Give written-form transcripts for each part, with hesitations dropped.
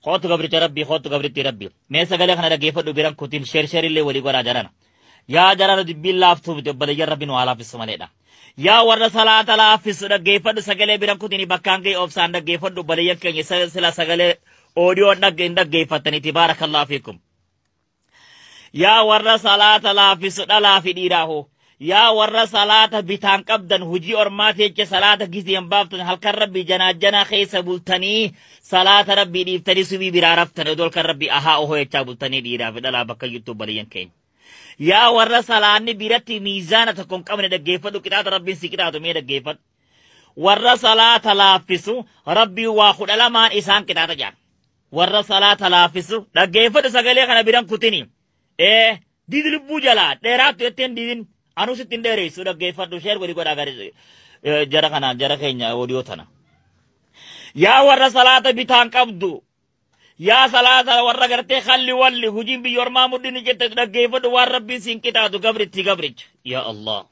Kootu gabricha rabbii, kootu gabritti rabbii. Mee sagalee kana dhaggeeffadhu biran kutiin share share illee walii godhaa jarana. Yaa jarana dubbiin laaftuu miti obboleeyyan rabbi nu haa laaffisu maleedha. Yaa warra salaata laaffisu dhaggeeffadhu sagalee biran kutiin bakkaan ga'e obsaan dhaggeeffadhu obboleeyyan keenya sila sagalee oodiyoo hin dhaggeeffattaniiti baarakallahu fiikum. Yaa warra salaata laaffisu dhalaa fi dhiiraa. Yaa warra salaata bitaan qabdan hujii ormaati jecha salaata gizeen baaftan halkan rabbii janaajjanaa keessa bultanii salaata rabbii dhiiftanii subii biraa raftan odoo halkan rabbii ahaa ohoo jechaa bultanii dhiiraa fi dhalaa bakka jirtu obboleeyyan keenya. Yaa warra salaanni biratti miizaana tokko hin qabne dhaggeeffadhu qixaata rabbiin si qixaatu mee dhaggeeffadhu. Warra salaata laaffisu rabbii waa 12 isaan qixaata jedha. Warra salaata laaffisu dhaggeeffadhu sagalee kana biran kutini. Diidi lubbuu jalaa dheeraattu jetteen diidin. Anuu sitti hin dheeressu dhaggeeffadhu share godhi godhaa gadi jara kanaan jara keenya odiyoo tana. Yaa warra salaata bitaan qabdu yaa salaata warra gartee halli walli hujiin biyya ormaa mudhiin jette dhaggeeffadhu waan rabbiin siin qixaatu gabritti gabricha. Yaa Allah.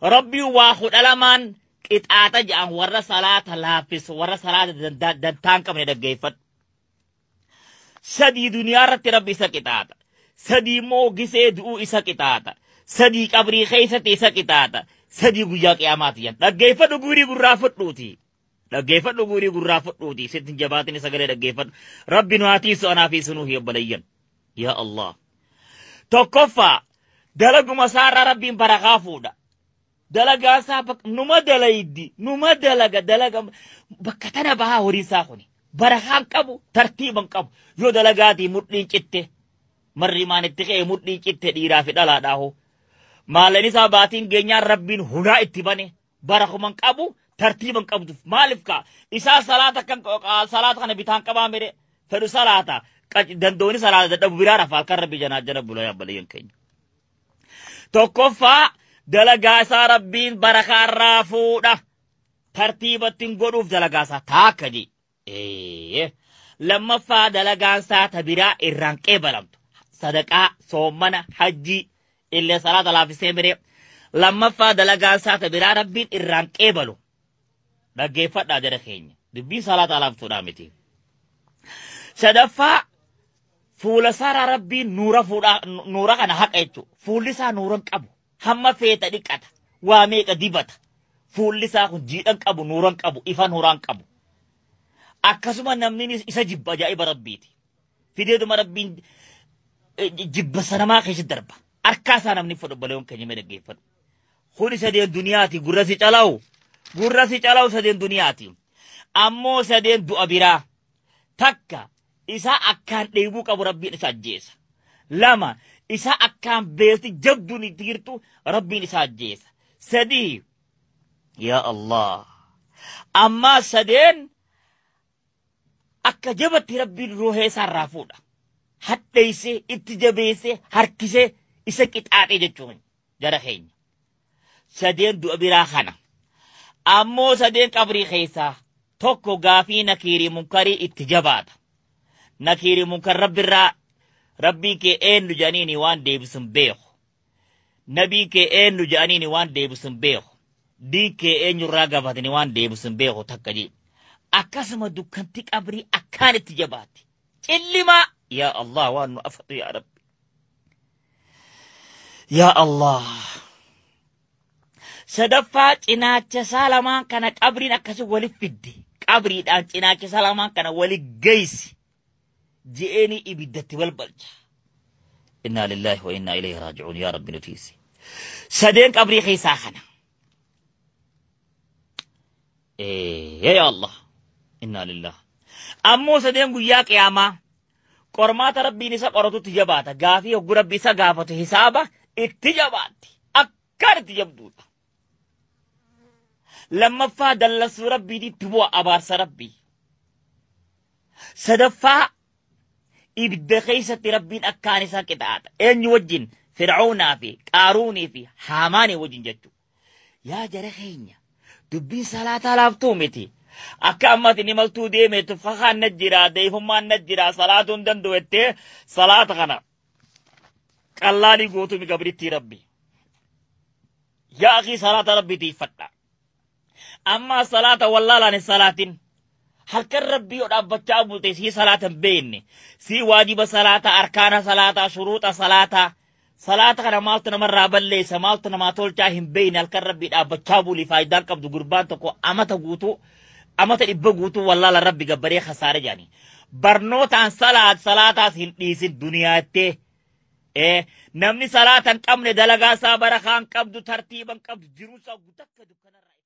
Rabbiin waa 12 qixaata jedhan warra salaata laaffisu warra salaata dantaan qabne dhaggeeffadhu. 3 duniyaa irratti rabbi isa qixaata. 3 immoo gisee du'uu isa qixaata. 3 qabrii keessatti isa qixaata. 3 guyyaa qiyaamaati jedhan. Dhaggeeffadhu guurii gurraa fudhuuti. Dhaggeeffadhu guurii gurraa fudhuuti. Sitti hin jabaatin sagalee dhaggeeffadhu. Rabbi nu haa tiisu anaa fi isinuu hin obboleeyyan. Yaa Allah. Tokkoffaa dalaguma isaarraa rabbiin barakaa fuudha. Dalagaa isaa numa dalaydi numa dalaga dalaga bakka tana bahaa horii isaa kuni. Barakaan qabu tartiiban qabu yoo dalagaatii mudhiin citte marri maan itti ka'e mudhiin citte dhiiraa fi dhalaadhaa hoo. Maalan isaa baatiin geenyaan rabbiin hunaa itti bane barakuman qabu tartiiban qabduuf maaliif kaa isaa salaata kan salaata kana bitaan qabaa mere fedhu salaata dandooni salaata dadhabu biraa rafa halkan rabbi janaa jana bulaa yaabbalayyan keenya. Tokkoffaa dalagaa isaa rabbiin barakaarraa fuudha tartiibattiin godhuuf dalagaa isaa taakka jee. Lammaffaa dalagaan isaa ta biraa irraan qeebalamtu sadaqaa soomana hajjii illee salaata laaffisee miree lammaffaa dalagaan isaa ta biraa rabbiin irraan qeebalu dhaggeeffadhaa jara keenya dubbiin salaata laaftuudhaa miti. Sadaffaa fuula isaa rabbiin nuura fuudhaa nuura kana haqa jechuudha fuulli isaa nuura hin qabu hamma feeta dhiqata waa meeqa dibata fuulli isaa kun jiidhan qabu nuura hin qabu ifa nuura hin qabu. Akkasuma namni isa jibba ajaa'iba rabbiiti. Fideetuma rabbiin jibba sanamaa keessatti darba. Harkaa isaa namni fudhu baleewwan keenya mee dhaggeeffadhu. Kuni sadeen duniyaati gurra si calawu. Gurra si calawu sadeen duniyaati. Ammoo sadeen du'a biraa. Takka isa akkaan dheebuu qabu rabbiin isa ajjeesa. 2 isa akkaan beelti jabduun itti jirtu rabbiin isa ajjeesa. 3 yaa Allah. Ammaa sadeen akka jabatti rabbiin ruuhee isaa irraa fuudha. Hadheessee itti jabeessee harkisee isa qixaaxee jechuun jara keenya. Sadeen du'a biraa kana. Ammoo sadeen qabrii keessaa tokko gaafii nakiirii munkarii itti jabaata. Nakiirii munkar rabbirraa rabbii kee eenyu jedhaniini waan deebisun beeku. Nabii kee eenyu jedhaniini waan deebisun beeku. Diin kee eenyurraa gaafatanii waan deebisun beeku takka jedhu. Akkasuma dukkanti qabrii akkaan itti jabaatti. Cillimaa yaa Allah waan nu afatu yaa Rabbi. Yaa Allah. Sadaffaa cinaacha isaa lamaan kana qabriin akkasii walitti fiddi. Qabriidhaan cinaacha isaa lamaan kana wali geessi. Je'eeni ibiddatti balbalcha. Innaa lillaahi wa innaa ilayhi raaji'uun yaa Rabbi nu tiisi. Sadeen qabrii keessaa kana. Yaa Allah. Innaa lillaahi. Ammoo sadeen guyyaa qiyaamaa qormaata rabbiin isa qoratutti jabaata. Gaafii hogguu rabbi isa gaafatu hisaaba itti jabaatti. Akkaan itti jabduudha. Lammaffaa dallasuu rabbiitti bu'a abaarsa rabbii. Sadaffaa ibidda keessatti rabbiin akkaan isa qixaata. Eenyu wajjin Fir'aunaa fi Qaaruunii fi Haamaanii wajjin jechuudha. Yaa jara keenya dubbiin salaataa laaftuu miti. Akka ammatti ni maltuu deemeetu fakaan na jira deefummaan na jira salaatuun danda'u jettee salaata kana qallaalii gootuu mi gabrittii rabbi. Yaa akii salaata rabbii tiiffadha. Amma salaata wallaalaan hin salaatin. Halkan Rabbii yoo dhaabbachaa bulte, sii salaata hin beekne, sii waajiba salaataa, arkaana salaataa, shuruuxa salaataa, salaata kana maaltu namarraa balleessa, maaltu namaa tolchaa hin beekne, halkan Rabbii dhaabbachaa buli faayidaan qabdu. Gurbaan tokko amata guutuu, amata 100 guutuu wallaala Rabbi gabbaree khasaare jedhani. Barnootaan salaat, salaataas hin dhiisin duniyaattee. Namni salaata hin qabne dalagaa isaa barakaa hin qabdu, tartiiba hin qabdu, jiruu isaa takka dukkanarraa.